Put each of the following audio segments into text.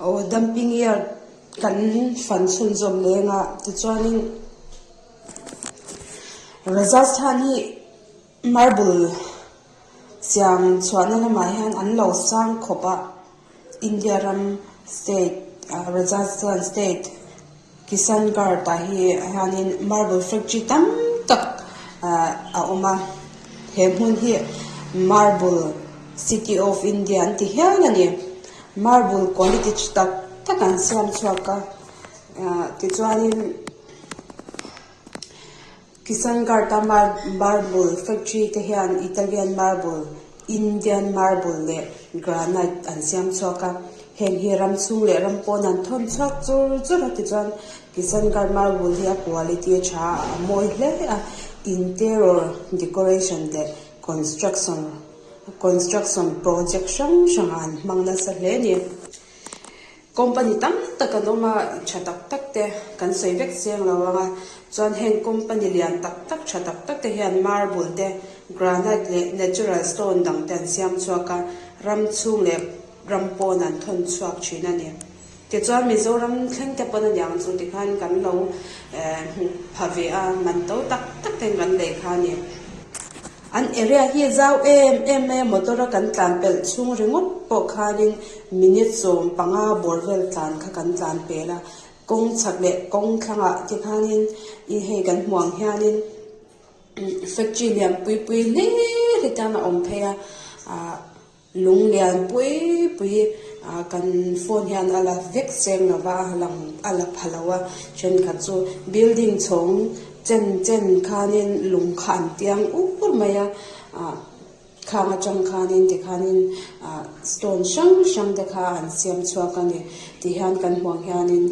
Aw dumping yard kan fan chhunzawm leng a tichuanin Rajasthan hi marble siam chhuahna lamah hian an lo sang khawp a India ram state ah Rajasthan state Kishangarh tah hi hianin marble factory tam tak ah a awm a he hmun hi marble city of India an ti hial a ni marble quality tha tak tak an siam chhuak a ah tichuanin. Kishangarh a marble factory te hian Italian marble, Indian marble leh granite an siam chhuak a. Heng hi ram chhung leh ram pawn an thawn chhuak chur chur a tichuan Kishangarh marble hi a quality a tha a, a mawi hle a. Interior decoration leh construction construction project hrang hrangah an hmang nasa hle a ni. Company tam tak an awm a, tha tak tak te kan sawi vek chiang lo ang a, chuan heng company lian tak tak tha tak tak te hian marble te, granite leh natural stone dang te an siam chhuak a, ram chhung leh ram pawn an thawn chhuak thin a ni. Tichuan Mizoram thleng te pawn a niang chu tikhan kan lo hmu pha ve a, man to tak tak ten kan lei kha a ni. An area hi zau em em mai a, motor a kan tlan pelh chhung ringawt pawh khanin minute 15 bawr vel tlan kha kan tlan pel a, kawng chhak leh kawng thlangah te khanin i hei kan hmuh ang hianin factory lian pui pui hle hle tan a awm phei a, ah. Lung lian pui pui ah kan phone hian a la vek cheng lo va, a lang a la pha lo a, thenkhat chu building chhawng chen chen khanin lung kha an tiang ur mai a, ah khang atang khanin tikhanin ah stone hrang hrang te kha an siam chhuak a ni tih hian kan hmuh ang hianin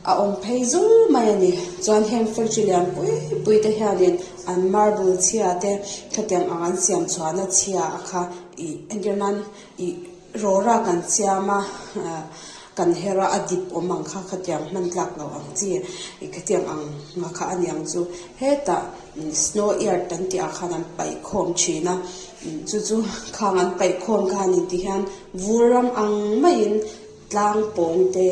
a awm phei zul mai a ni. Chuan heng factory lian pui pui te hianin an marble chhia te khatiang ang an siam chhuahna chhia a kha ih entir nan ih rawra kan siam a ah kan her a a dip awm ang kha khatiang hman tlak loh ang chi ih khatiang ang nga kha a ni ang chu hetah snow earth an tih ah khan an paih khawm thin a chu chu khang an paih khawm khan intih hian vur ram ang maiin. Tlang pawng te,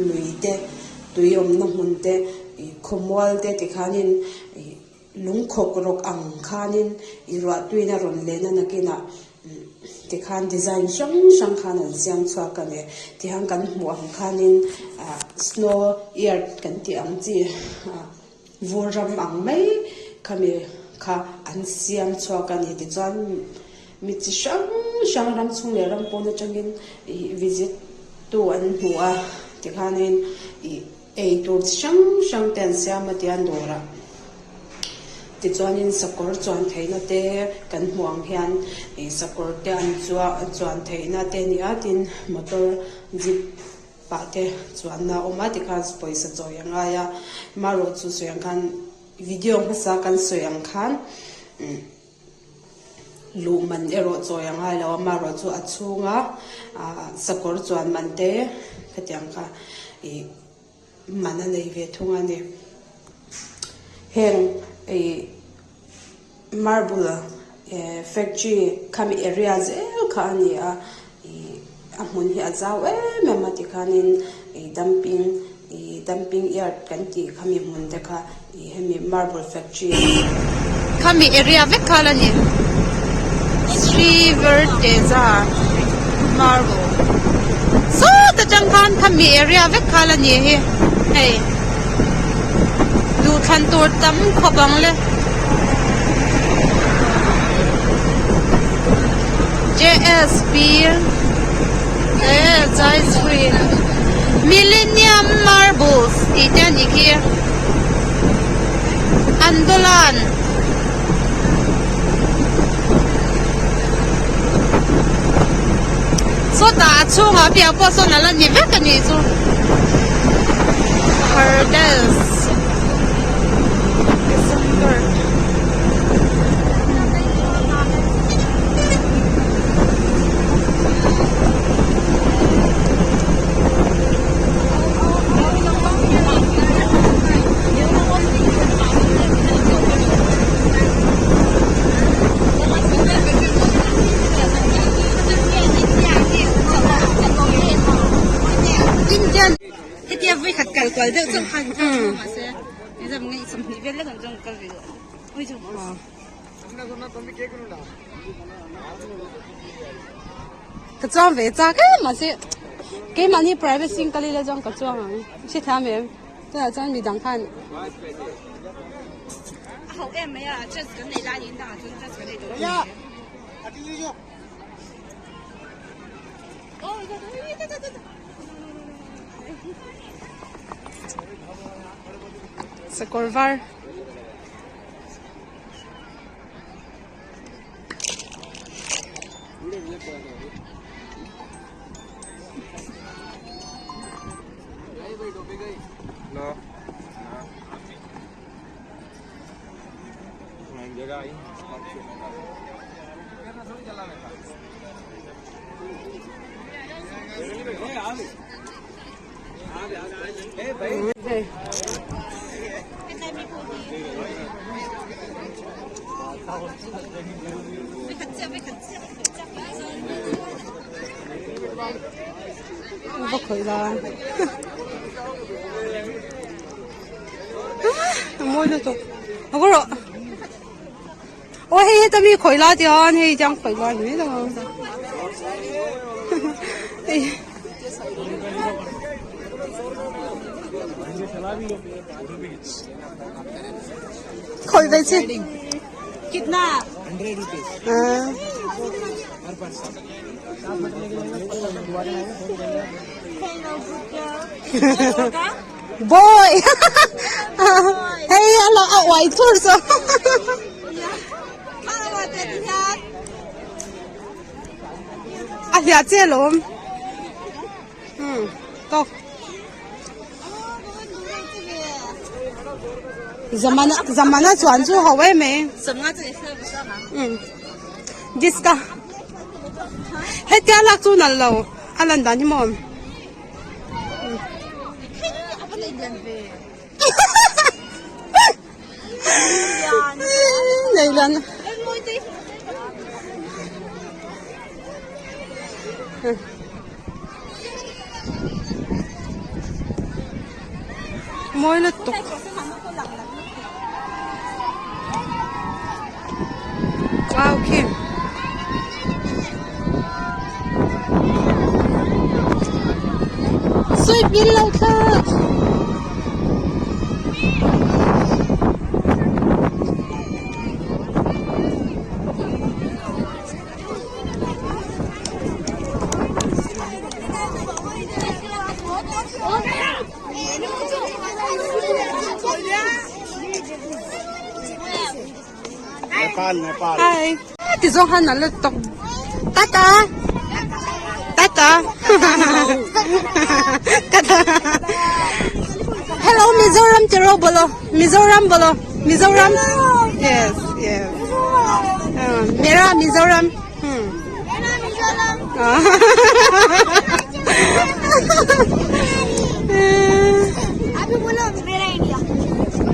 lui te, tui awmna hmun te, ih khawmual te tikhanin ih lungkhawk rawk ang khanin ih ruahtuina rawn len a nakinah tikhan design hrang hrang khan an siam chhuak a ni. Tihian kan hmuh ang khanin ah snow earth kan tih ang chi ah vur ram ang mai khami kha an siam chhuak a ni. Tichuan. Mi chi hrang hrang ram chhung leh ram pawn atangin ih visit tu an hmu a tikhanin ih ei tur chi hrang hrang te an siam a tia dawrah tichuanin sakawr chuan theihna te kan hmuh ang hian ih sakawr te an chuan theihna te a ni a tin motor jeep pah te chuanna a awm a tikhan pawisa chawi a ngai a marawh chu sawi ang khan video hmasa kan sawi ang khan umm. Luh man erawh chawi a ngai lo a, amaherawhchu a chhunga ah sakawr chuan man te khatiang kha ih man a nei ve thung a ni. Heng ih marble eh factory khami area zel kha a ni a ih a hmun hi a zau em em a tikhanin ih dumping Ih dumping yard kan tih khami hmun te kha ih hemi marble factory Khami area vek kha la ni Sri Verteza marble sawt atang khan khami area vek kha la ni hi hei duhthlan tur tam khawp ang le. JSP eh chai screen Millennium Marbles tih te a nih khi Andolan sawtah a chhungah piah pawh sawn a la ni vek a nih chu Hardels. Hetia vui khat kal kual deuh chauh khan chu mahse exam nge 20 vel lek ang chuan kal ve duh. Ui chu. Ka chuang ve chak em mahse keimahni private sing kal ila chuan ka chuang ang hrethiam em tunah chuan midang khan A ho em mai a chance kan nei lai niin dangah chuan chance kan nei tawh lo a ni. Sakawr var. Hei. Va khawih la. A mawi lutuk. A va rawh. Aw hei heta mi khawih la tian hei tiang khawih la ni mai lo. Hei. Khawih ve chi. Kitna? Ah. Boy! Hei a lo a uai thur chu. A hliah che alawm. Hmm, tawk. Zamana zamana chuan chu ho em mai. Hmm. Diska. Hetia lak chu nalh lo. A lan dan hi maw? Nei lan. Mawi lutuk. Wow khi. Sui pin lo thlak. Nepal, Nepal. Hi. Ti zawng han a la tawk. Tata. Tata. Tata. Hello Mizoram tiro bolo. Mizoram bolo. Mizoram. Yes, yes. Uh, Mera Mizoram. Hmm.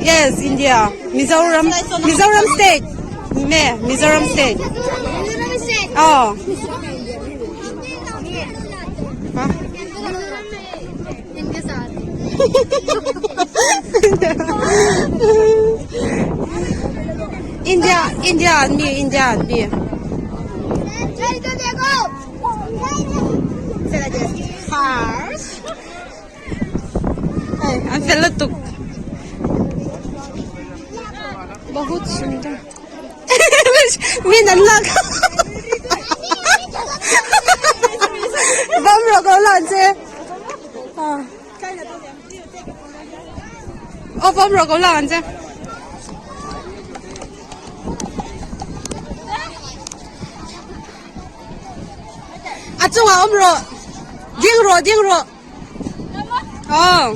Yes, India. Mizoram. Mizoram state. Me, Mizoram state. Oh. Huh? India, India an mi, India an mi. Hei, an fel lutuk. Bahut sundar. Min an lak. Bam rawh ko lan che. Aw bam rawh ko lan che. A chungah awm rawh. Ding rawh, ding rawh. Aw.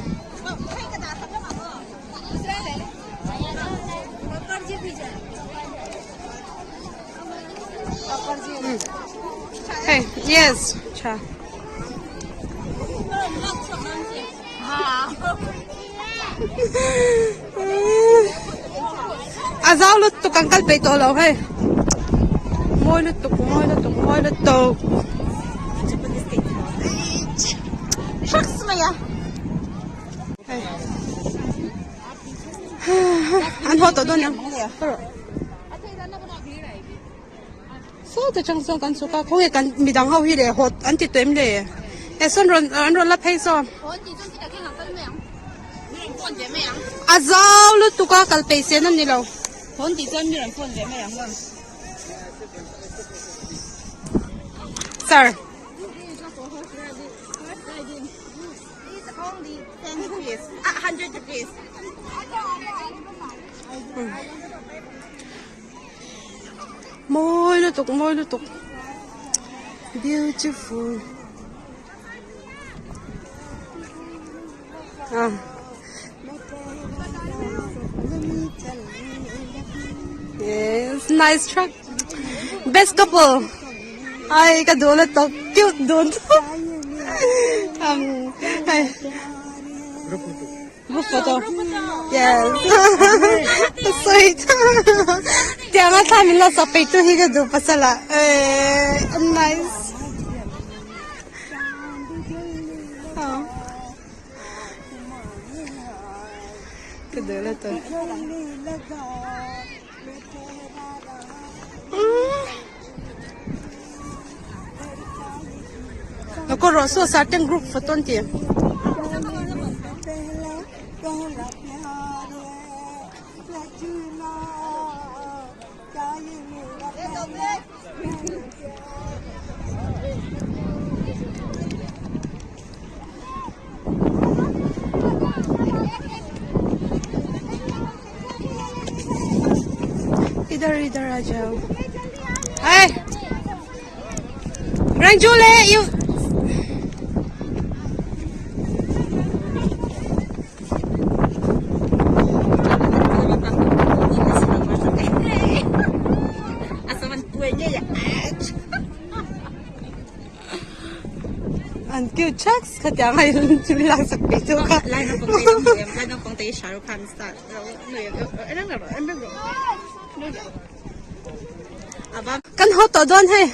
Hey, yes, cha. A zau lutuk an kal peih tawh lo hei. Mawi lutuk, mawi lutuk, mawi lutuk. Hei an haw tawh dawn ang saw te chang sawn kan chhuk a khawnge kan midang ho hi leh haw an ti tawh em le he sawn rawn an rawn la phei saw a zau lutuk a kal peih sen a ni lo. Sir. Mawi lutuk mawi lutuk beautiful ah yes nice truck best couple ai ka duh lutuk cute dun um hei group photo yes sweet tiang a thla min lo sak peih tu hi ka duh pasal ah eh nice Ka duh lutuk. Ko rawh saw certain group photo an ti. Idhar idhar aa jao. Hey! Ranju le you An cute chaks khatiang a in chu lak sak pe chu kha. Lai naupang te an hmu em? Lai naupang te hi Shah Rukh Khan star Kan haw tawh dawn hei.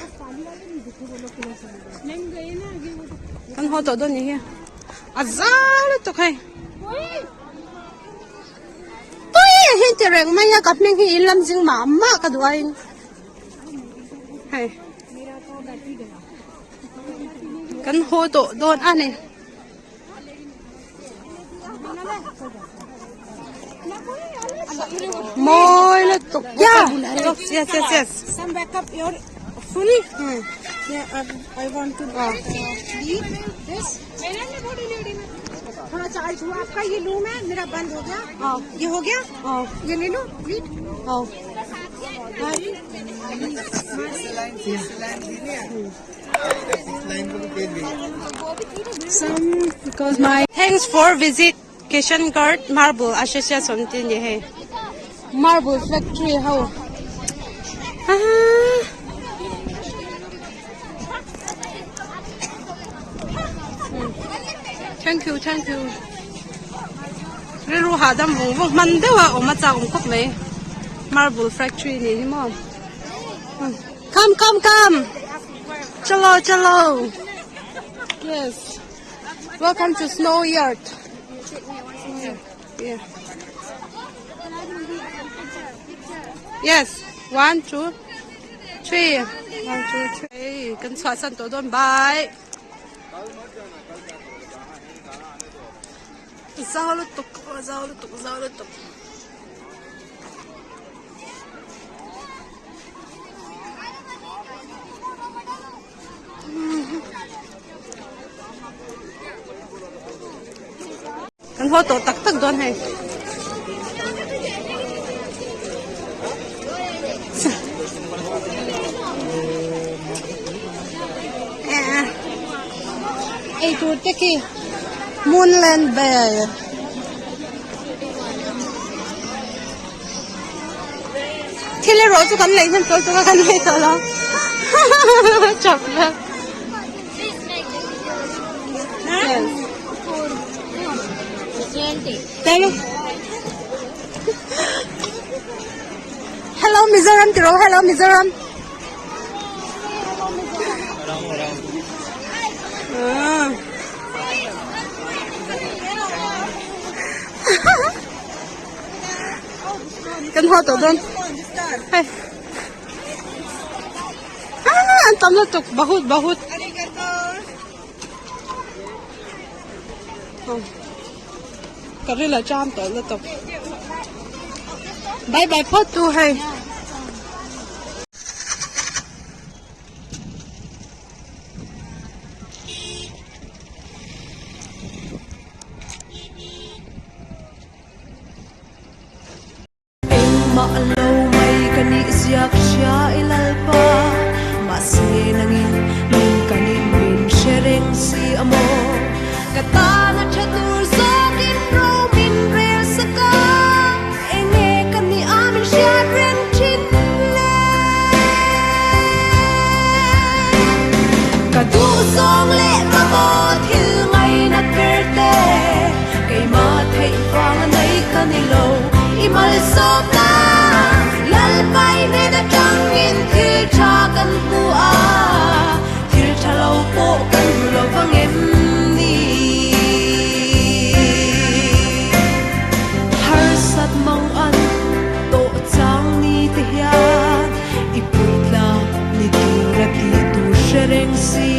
Kan haw tawh dawn ni hi. A zau lutuk hei. Pui hi ti reng mai a ka hming hi in lam zing mah mah ka duh aiin. Hei. Kan haw tawh dawn a ni. Mawi lutuk. Yeah. Yes, yes, yes. Some backup your full. Yeah, I want to leave this. थोड़ा चार्ज हुआ आपका ये लूम है मेरा बंद हो गया ये हो गया ये ले लो lead Some because my thanks for visit Kishangarh Marble Association tih a ni hei marble factory ho ah thank you thank you rilru hahdam vung vung hman deuh a awm a chak awm khawp mai marble factory ni hi maw come come come chalo chalo yes welcome to snow yard yeah yes 1 2 3 1 2 3 kan chhuah san tawh dawn bye zau lutuk zau lutuk zau lutuk Kan haw tawh tak tak dawn hei. Ei tur te khi Moonland Bay. Thil erawh chu kan lei hnem tawh chu ka kan lei tawh lo. Chap vek. Yes. Hello Mizoram tiro hello Mizoram. Ah. haw tawh dawn hei ah an tam lutuk bahut bahut ka ril a cham tawh lutuk bye bye phawt tu hei. Engmah lo mai ka nih ziak hria i Lalpa, mahse nangin min ka nih min hre reng si a maw? Ka tana tha tur zawkin ro min rel sak a, enge ka nih a min hriat reng thin le? Ka duhzawng leh ka maw thil ngainat ber te, keimah theih vang a nei ka ni lo, i malsawmna Lalpai hnen atangin thil tha kan hmu a, thil tha lo pawh kan hmu lo vang em ni? Harsat mang an tawh chang ni te hian i puitla ni tura ti tur hre reng si.